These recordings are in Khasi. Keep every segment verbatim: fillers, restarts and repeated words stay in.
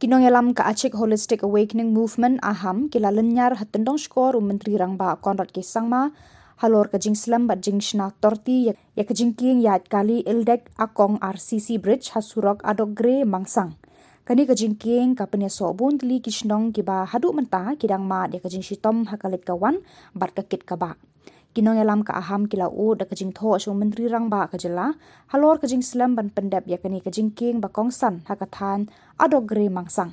Nongïalam ka Achik Holistic Awakening Movement, AHAM, ki la lynñiar ha tyndong shkor u Myntri Rangbah Conrad K Sangma halor ka jingslem bad jingshna torti ïa, ïa ka jingkieng ïaid kali Ildek Akong R C C Bridge ha surok Adokgre Mangsang. Kane ka jingkieng ka pynïasoh bun tylli ki shnong kiba haduh mynta ki dang mad ïa ka jingshitom ha ka leit ka wan bad ka kit ka bah. Ki nongïalam ka AHAM ki la ud da ka jingthoh sha u Myntri Rangbah ka jylla halor ka jingslem ban pyndep ïa kane ka jingkieng ba kongsan ha ka thaiñ Adokgre Mangsang.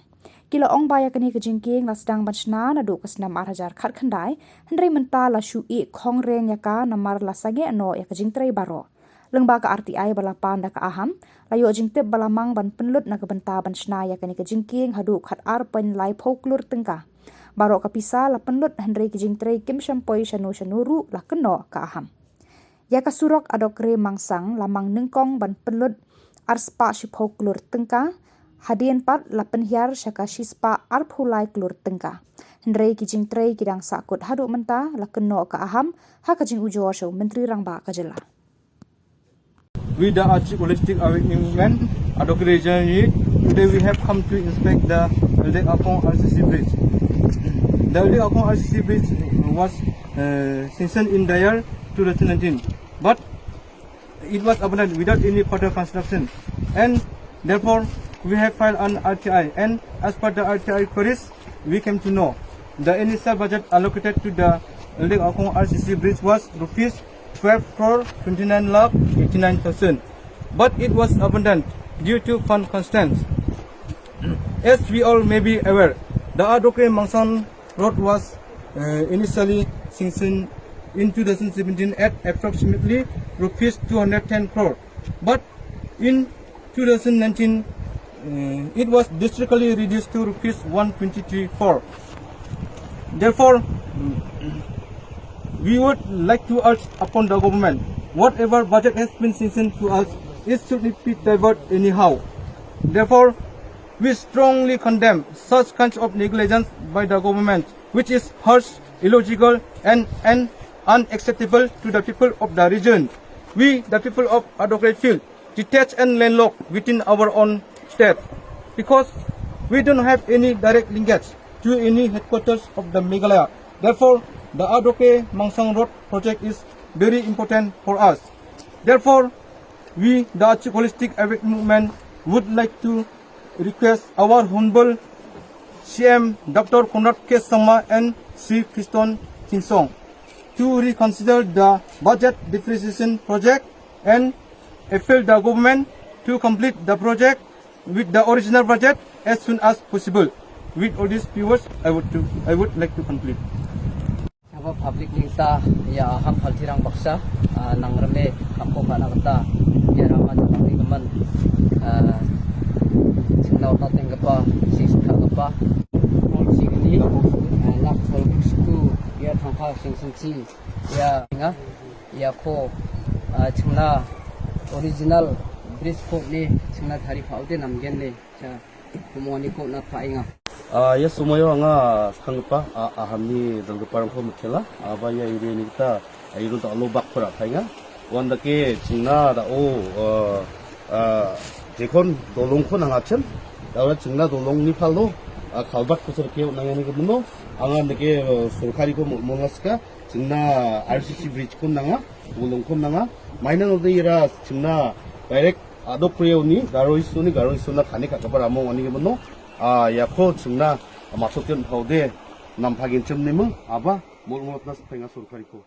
Ki la ong ba ïa kane ka jingkieng la sdang ban shna naduh ka snem ar hajar khatkhyndai, hynrei mynta la shu ïeh khong reng ïa ka namar la sangeh noh ïa ka jingtrei baroh. Lyngba ka R T I ba la pan da ka AHAM, la ïoh jingtip ba la mang ban pynlut na ka bynta ban shna ïa kane ka jingkieng haduh khatar point laiphew klur tyngka. Baroh ka pisa la pynlut, hynrei ki jingtrei kim shym poi shano shano ruh, la kynnoh ka AHAM. Ïa ka surok Adokgre Mangsang la mang nyngkong ban pynlut arspah shiphew klur tyngka, hadien pat la pynhiar sha ka shispah arphew lai klur tyngka. Hynrei ki jingtrei ki dang sahkut haduh mynta, la kynnoh ka AHAM ha ka jingujor sha u Myntri Rangbah ka jylla. With the Achik Holistic Awakening Movement, Adokgre Regional Unit, today we have come to inspect the Ildek Akong R C C bridge. The Ildek Akong R C C bridge was uh, sanctioned in the year two thousand nineteen, but it was abandoned without any further construction, and therefore we have filed an R T I, and as per the R T I queries, we came to know the initial budget allocated to the Ildek Akong R C C bridge was rupees twelve crore twenty-nine lakh eighty-nine thousand, but it was abandoned due to fund constraints. As we all may be aware, the Adokgre Mangsang road was uh, initially sanctioned in two thousand seventeen at approximately rupees two hundred ten crore, but in two thousand nineteen, uh, it was drastically reduced to rupees one twenty-three crore. Therefore, we would like to urge upon the government, whatever budget has been sanctioned to us, it should not be diverted anyhow. Therefore, we strongly condemn such kinds of negligence by the government, which is harsh, illogical, and, and unacceptable to the people of the region. We, the people of Adokgre, feel detached and landlocked within our own state, because we don't have any direct linkage to any headquarters of the Meghalaya. Therefore, the Adokgre Mangsang Road project is very important for us. Therefore, we, the Achik Holistic Awakening Movement, would like to request our Honorable C M Doctor Conrad K Sangma and Sri Christian Singson to reconsider the budget depreciation project and appeal the government to complete the project with the original budget as soon as possible. With all these few words, I would to, I would like to conclude. Haba public ningta ïa AHAM Phaltirang Baksa, ah, nang rame kham ko kana kata ïa rama ta public man, ah, sing nau ta ting kapa, sing sing kapa, sing ni, ah, nak sol ku ïa thang pha sing sing si ïa nga ïa ko, ah, chingna original bridge ko ni chingna thari pha ute nam gen ni. Cha, kumon ni ko na pha inga. Ah, ïa sumayo nga sangpa, ah, AHAM ni dang pa rang ko mutela, ah, ba ïa iri ni kita, ah, iri ta lo bak pura pha inga. Wan da ke chingna da o, ah, ah, jekon dolong ko nang achem, da ora chingna dolong ni phalo, ah, kalbat ko ser ke nang ni ke meno, anga da ke, ah, sorkari ko mo-, mongaska, chingna R C C bridge ko nanga, dolong ko nanga, mainang de ira chingna direct Adokgre ni, Garo Hills ni, Garo Hills na khani ka kabar among ani ke meno. Ah, ïa ko chingna, ah, maksud ken phau de, nam phagin chem ni meng, aba, mol mol na sepeng sorkari ko.